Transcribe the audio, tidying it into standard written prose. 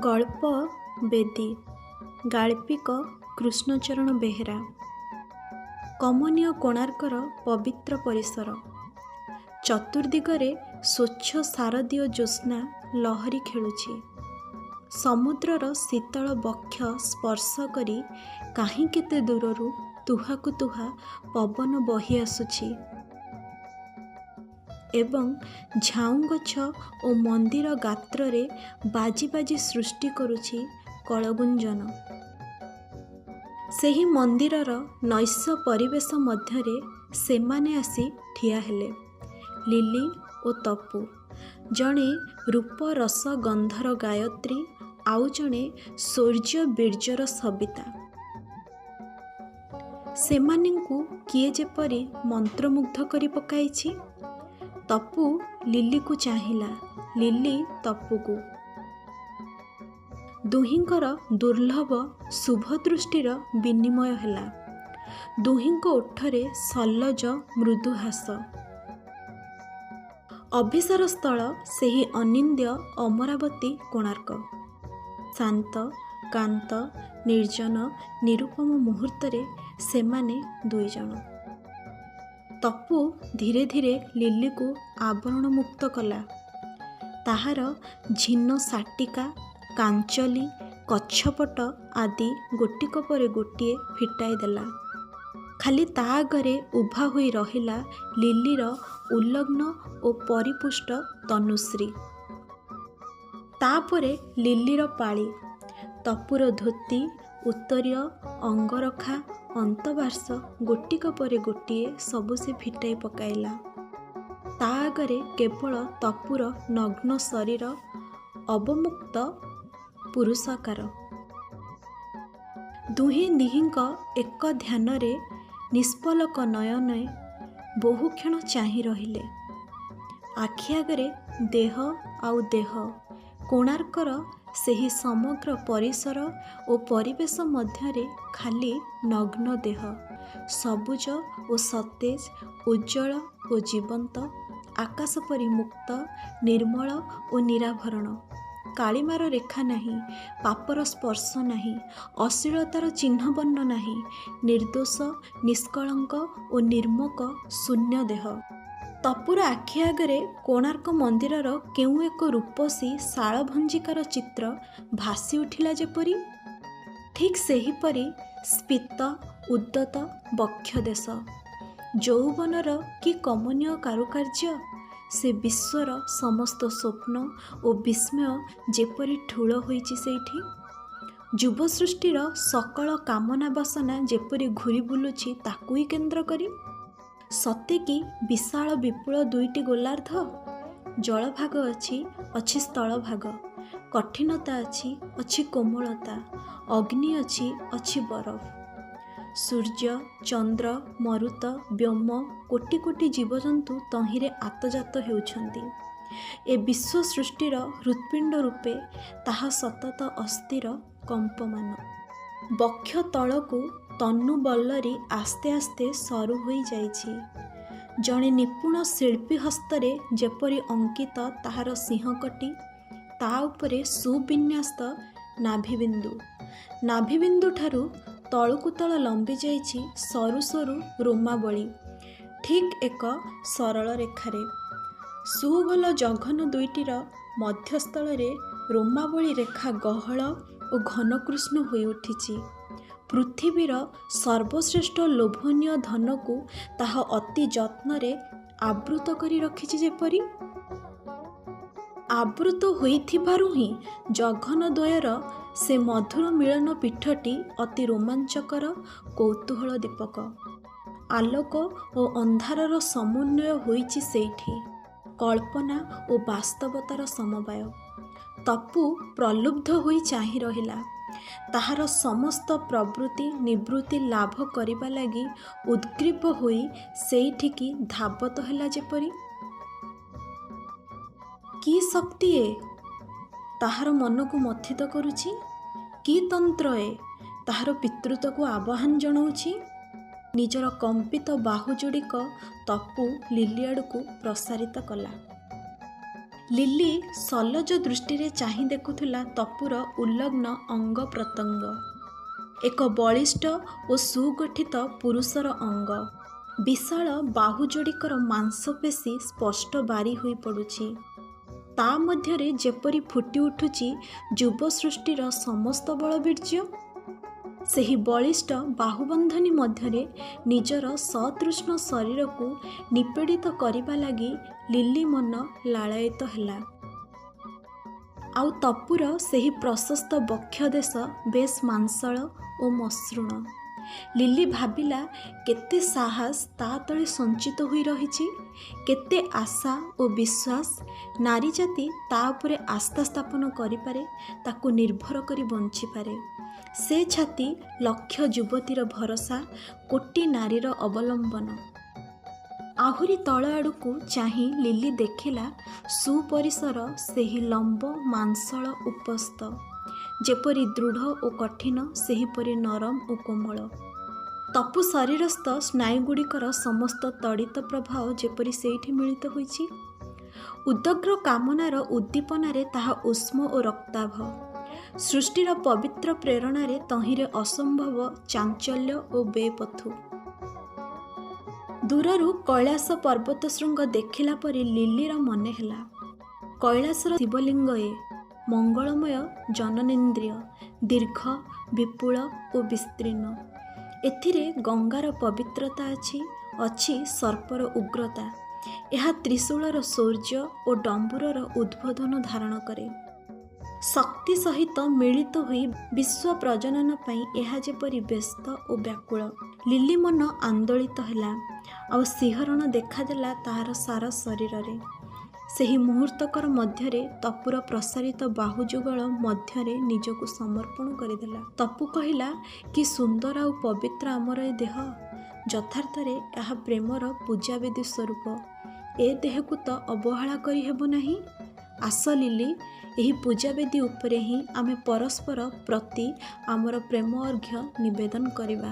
ଗଳ୍ପ ବେଦୀ, ଗାଳ୍ପିକ କୃଷ୍ଣଚରଣ ବେହେରା। କମନୀୟ କୋଣାର୍କର ପବିତ୍ର ପରିସର। ଚତୁର୍ଦିଗରେ ସ୍ୱଚ୍ଛ ଶାରଦୀୟ ଜ୍ୟୋତ୍ସ୍ନା ଲହରୀ ଖେଳୁଛି। ସମୁଦ୍ରର ଶୀତଳ ବକ୍ଷ ସ୍ପର୍ଶ କରି କାହିଁ କେତେ ଦୂରରୁ ତୁହାକୁ ତୁହା ପବନ ବହି ଆସୁଛି ଏବଂ ଝାଉଁ ଗଛ ଓ ମନ୍ଦିର ଗାତ୍ରରେ ବାଜି ବାଜି ସୃଷ୍ଟି କରୁଛି କଳଗୁଞ୍ଜନ। ସେହି ମନ୍ଦିରର ନୈଶ ପରିବେଶ ମଧ୍ୟରେ ସେମାନେ ଆସି ଠିଆ ହେଲେ, ଲିଲି ଓ ତପୁ। ଜଣେ ରୂପ ରସ ଗନ୍ଧର ଗାୟତ୍ରୀ, ଆଉ ଜଣେ ଶୌର୍ଯ୍ୟ ବୀର୍ଯ୍ୟର ସବିତା। ସେମାନଙ୍କୁ କିଏ ଯେପରି ମନ୍ତ୍ରମୁଗ୍ଧ କରି ପକାଇଛି। ତପୁ ଲିଲିକୁ ଚାହିଁଲା, ଲିଲି ତପୁକୁ। ଦୁହିଁଙ୍କର ଦୁର୍ଲଭ ଶୁଭଦୃଷ୍ଟିର ବିନିମୟ ହେଲା। ଦୁହିଁଙ୍କ ଓଠରେ ସଲ୍ଲଜ ମୃଦୁହାସ। ଅଭିସାର ସ୍ଥଳ ସେହି ଅନିନ୍ଦ୍ୟ ଅମରାବତୀ କୋଣାର୍କ। ଶାନ୍ତ, କାନ୍ତ, ନିର୍ଜନ, ନିରୁପମ ମୁହୂର୍ତ୍ତରେ ସେମାନେ ଦୁଇଜଣ। ତପୁ ଧୀରେ ଧୀରେ ଲିଲିକୁ ଆବରଣମୁକ୍ତ କଲା। ତାହାର ଝିନ୍ନ ଶାଟିକା, କାଞ୍ଚଲି, କଚ୍ଛପଟ ଆଦି ଗୋଟିକ ପରେ ଗୋଟିଏ ଫିଟାଇ ଦେଲା। ଖାଲି ତା ଆଗରେ ଉଭା ହୋଇ ରହିଲା ଲିଲିର ଉଲଗ୍ନ ଓ ପରିପୁଷ୍ଟ ତନୁଶ୍ରୀ। ତା'ପରେ ଲିଲିର ପାଳି। ତପୁର ଧୋତି, ଉତ୍ତରୀୟ, ଅଙ୍ଗରଖା, ଅନ୍ତବାର୍ସ ଗୋଟିକ ପରେ ଗୋଟିଏ ସବୁ ସେ ଫିଟାଇ ପକାଇଲା। ତା ଆଗରେ କେବଳ ତପୁର ନଗ୍ନ ଶରୀର, ଅବମୁକ୍ତ ପୁରୁଷାକାର। ଦୁହେଁ ଦିହିଁଙ୍କ ଏକ ଧ୍ୟାନରେ ନିଷ୍ପଲକ ନୟନେ ବହୁକ୍ଷଣ ଚାହିଁ ରହିଲେ। ଆଖି ଆଗରେ ଦେହ ଆଉ ଦେହ, କୋଣାର୍କର ସେହି ସମଗ୍ର ପରିସର ଓ ପରିବେଶ ମଧ୍ୟରେ ଖାଲି ନଗ୍ନ ଦେହ, ସବୁଜ ଓ ସତେଜ, ଉଜ୍ଜ୍ୱଳ ଓ ଜୀବନ୍ତ, ଆକାଶ ପରି ମୁକ୍ତ, ନିର୍ମଳ ଓ ନିରାଭରଣ। କାଳିମାର ରେଖା ନାହିଁ, ପାପର ସ୍ପର୍ଶ ନାହିଁ, ଅଶ୍ଳୀଳତାର ଚିହ୍ନବର୍ଣ୍ଣ ନାହିଁ, ନିର୍ଦ୍ଦୋଷ, ନିଷ୍କଳଙ୍କ ଓ ନିର୍ମୋକ ଶୂନ୍ୟ ଦେହ। ତପୁର ଆଖି ଆଗରେ କୋଣାର୍କ ମନ୍ଦିରର କେଉଁ ଏକ ରୂପସୀ ଶାଳଭଞ୍ଜିକାର ଚିତ୍ର ଭାସି ଉଠିଲା ଯେପରି। ଠିକ୍ ସେହିପରି ସ୍ଫୀତ ଉଦ୍ୟତ ବକ୍ଷଦେଶ। ଯୌବନର କି କମନୀୟ କାରୁକାର୍ଯ୍ୟ! ସେ ବିଶ୍ୱର ସମସ୍ତ ସ୍ୱପ୍ନ ଓ ବିସ୍ମୟ ଯେପରି ଠୁଳ ହୋଇଛି ସେଇଠି। ଯୁବସୃଷ୍ଟିର ସକଳ କାମନା ବାସନା ଯେପରି ଘୂରି ବୁଲୁଛି ତାକୁଇ କେନ୍ଦ୍ର କରି। ସତେ କି ବିଶାଳ ବିପୁଳ ଦୁଇଟି ଗୋଲାର୍ଦ୍ଧ! ଜଳଭାଗ ଅଛି, ଅଛି ସ୍ଥଳଭାଗ। କଠିନତା ଅଛି, ଅଛି କୋମଳତା। ଅଗ୍ନି ଅଛି, ଅଛି ବରଫ। ସୂର୍ଯ୍ୟ, ଚନ୍ଦ୍ର, ମରୁତ, ବ୍ୟୋମ, କୋଟି କୋଟି ଜୀବଜନ୍ତୁ ତହିଁରେ ଆତଯାତ ହେଉଛନ୍ତି। ଏ ବିଶ୍ୱ ସୃଷ୍ଟିର ହୃତ୍ପିଣ୍ଡ ରୂପେ ତାହା ସତତ ଅସ୍ଥିର, କମ୍ପମାନ। ବକ୍ଷ ତଳକୁ ତନୁବଲ୍ଲରୀ ଆସ୍ତେ ଆସ୍ତେ ସରୁ ହୋଇଯାଇଛି। ଜଣେ ନିପୁଣ ଶିଳ୍ପୀ ହସ୍ତରେ ଯେପରି ଅଙ୍କିତ ତାହାର ସିଂହକଟି, ତା ଉପରେ ସୁବିନ୍ୟସ୍ତ ନାଭିବିନ୍ଦୁ। ନାଭିବିନ୍ଦୁଠାରୁ ତଳକୁ ତଳ ଲମ୍ବିଯାଇଛି ସରୁ ସରୁ ରୋମାବଳୀ, ଠିକ୍ ଏକ ସରଳ ରେଖାରେ। ସୁଗୋଲ ଜଘନ ଦୁଇଟିର ମଧ୍ୟସ୍ଥଳରେ ରୋମାବଳୀ ରେଖା ଗହଳ ଓ ଘନକୃଷ୍ଣ ହୋଇଉଠିଛି। ପୃଥିବୀର ସର୍ବଶ୍ରେଷ୍ଠ ଲୋଭନୀୟ ଧନକୁ ତାହା ଅତି ଯତ୍ନରେ ଆବୃତ କରି ରଖିଛି ଯେପରି। ଆବୃତ ହୋଇଥିବାରୁ ହିଁ ଜଘନଦ୍ୱୟର ସେ ମଧୁର ମିଳନ ପୀଠଟି ଅତି ରୋମାଞ୍ଚକର, କୌତୂହଳୋଦ୍ଦୀପକ। ଆଲୋକ ଓ ଅନ୍ଧାରର ସମନ୍ୱୟ ହୋଇଛି ସେଇଠି, କଳ୍ପନା ଓ ବାସ୍ତବତାର ସମବାୟ। ତପୁ ପ୍ରଲୁବ୍ଧ ହୋଇ ଚାହିଁ ରହିଲା। ତାହାର ସମସ୍ତ ପ୍ରବୃତ୍ତି ନିବୃତ୍ତି ଲାଭ କରିବା ଲାଗି ଉଦ୍ଗ୍ରୀବ ହୋଇ ସେଇଠିକି ଧାବତ ହେଲା ଯେପରି। କି ଶକ୍ତି ଏ, ତାହାର ମନକୁ ମଥିତ କରୁଛି? କି ତନ୍ତ୍ର ଏ, ତାହାର ପିତୃତ୍ୱକୁ ଆବାହନ ଜଣାଉଛି? ନିଜର କମ୍ପିତ ବାହୁ ଯୋଡ଼ିକ ତପୁ ଲିଲି ଆଡ଼କୁ ପ୍ରସାରିତ କଲା। ଲିଲି ସଲଜ ଦୃଷ୍ଟିରେ ଚାହିଁ ଦେଖୁଥିଲା ତପୁର ଉଲଗ୍ନ ଅଙ୍ଗ ପ୍ରତ୍ୟଙ୍ଗ। ଏକ ବଳିଷ୍ଠ ଓ ସୁଗଠିତ ପୁରୁଷର ଅଙ୍ଗ। ବିଶାଳ ବାହୁ ଯୋଡ଼ିକର ମାଂସପେଶୀ ସ୍ପଷ୍ଟ ବାରି ହୋଇ ପଡ଼ୁଛି। ତା ମଧ୍ୟରେ ଯେପରି ଫୁଟି ଉଠୁଛି ଯୁବ ସୃଷ୍ଟିର ସମସ୍ତ ବଳବୀର୍ଯ୍ୟ। ସେହି ବଳିଷ୍ଠ ବାହୁବନ୍ଧନୀ ମଧ୍ୟରେ ନିଜର ସତୃଷ୍ଣ ଶରୀରକୁ ନିପୀଡ଼ିତ କରିବା ଲାଗି ଲିଲି ମନ ଲାଳାୟିତ ହେଲା। ଆଉ ତପୁର ସେହି ପ୍ରଶସ୍ତ ବକ୍ଷଦେଶ ବେଶ୍ ମାଂସଳ ଓ ମସୃଣ। ଲିଲି ଭାବିଲା, କେତେ ସାହସ ତା ତଳେ ସଞ୍ଚିତ ହୋଇ ରହିଛି, କେତେ ଆଶା ଓ ବିଶ୍ୱାସ। ନାରୀ ଜାତି ତା ଉପରେ ଆସ୍ଥା ସ୍ଥାପନ କରିପାରେ, ତାକୁ ନିର୍ଭର କରି ବଞ୍ଚିପାରେ। ସେ ଛାତି ଲକ୍ଷ ଯୁବତୀର ଭରସା, କୋଟି ନାରୀର ଅବଲମ୍ବନ। ଆହୁରି ତଳ ଆଡ଼କୁ ଚାହିଁ ଲିଲି ଦେଖିଲା ସୁପରିସର ସେହି ଲମ୍ବ ମାଂସଳ ଉପସ୍ଥ, ଯେପରି ଦୃଢ଼ ଓ କଠିନ, ସେହିପରି ନରମ ଓ କୋମଳ। ତପୁ ଶରୀରସ୍ଥ ସ୍ନାୟୁଗୁଡ଼ିକର ସମସ୍ତ ତଡ଼ିତ ପ୍ରବାହ ଯେପରି ସେଇଠି ମିଳିତ ହୋଇଛି। ଉଦଗ୍ର କାମନାର ଉଦ୍ଦୀପନାରେ ତାହା ଉଷ୍ମ ଓ ରକ୍ତାଭ। ସୃଷ୍ଟିର ପବିତ୍ର ପ୍ରେରଣାରେ ତହିଁରେ ଅସମ୍ଭବ ଚାଞ୍ଚଲ୍ୟ ଓ ବେପଥୁ। ଦୂରରୁ କୈଳାସ ପର୍ବତ ଶୃଙ୍ଗ ଦେଖିଲା ପରି ଲିଲିର ମନେ ହେଲା, କୈଳାସର ଶିବଲିଙ୍ଗ ଏ ମଙ୍ଗଳମୟ ଜନନେନ୍ଦ୍ରିୟ, ଦୀର୍ଘ, ବିପୁଳ ଓ ବିସ୍ତୀର୍ଣ୍ଣ। ଏଥିରେ ଗଙ୍ଗାର ପବିତ୍ରତା ଅଛି, ଅଛି ସର୍ପର ଉଗ୍ରତା। ଏହା ତ୍ରିଶୂଳର ଶୌର୍ଯ୍ୟ ଓ ଡମ୍ବୁରର ଉଦ୍ବୋଧନ ଧାରଣ କରେ। ଶକ୍ତି ସହିତ ମିଳିତ ହୋଇ ବିଶ୍ୱ ପ୍ରଜନନ ପାଇଁ ଏହା ଯେପରି ବ୍ୟସ୍ତ ଓ ବ୍ୟାକୁଳ। ଲିଲି ମନ ଆନ୍ଦୋଳିତ ହେଲା, ଆଉ ଶିହରଣ ଦେଖାଦେଲା ତାହାର ସାରା ଶରୀରରେ। ସେହି ମୁହୂର୍ତ୍ତକର ମଧ୍ୟରେ ତପୁର ପ୍ରସାରିତ ବାହୁଯୁଗଳ ମଧ୍ୟରେ ନିଜକୁ ସମର୍ପଣ କରିଦେଲା। ତପୁ କହିଲା, କି ସୁନ୍ଦର ଆଉ ପବିତ୍ର ଆମର ଏ ଦେହ! ଯଥାର୍ଥରେ ଏହା ପ୍ରେମର ପୂଜାବେଦୀ ସ୍ୱରୂପ। ଏ ଦେହକୁ ତ ଅବହେଳା କରିହେବ ନାହିଁ। ଆସ ଲିଲି, ଏହି ପୂଜାବେଦୀ ଉପରେ ହିଁ ଆମେ ପରସ୍ପର ପ୍ରତି ଆମର ପ୍ରେମ ଅର୍ଘ୍ୟ ନିବେଦନ କରିବା।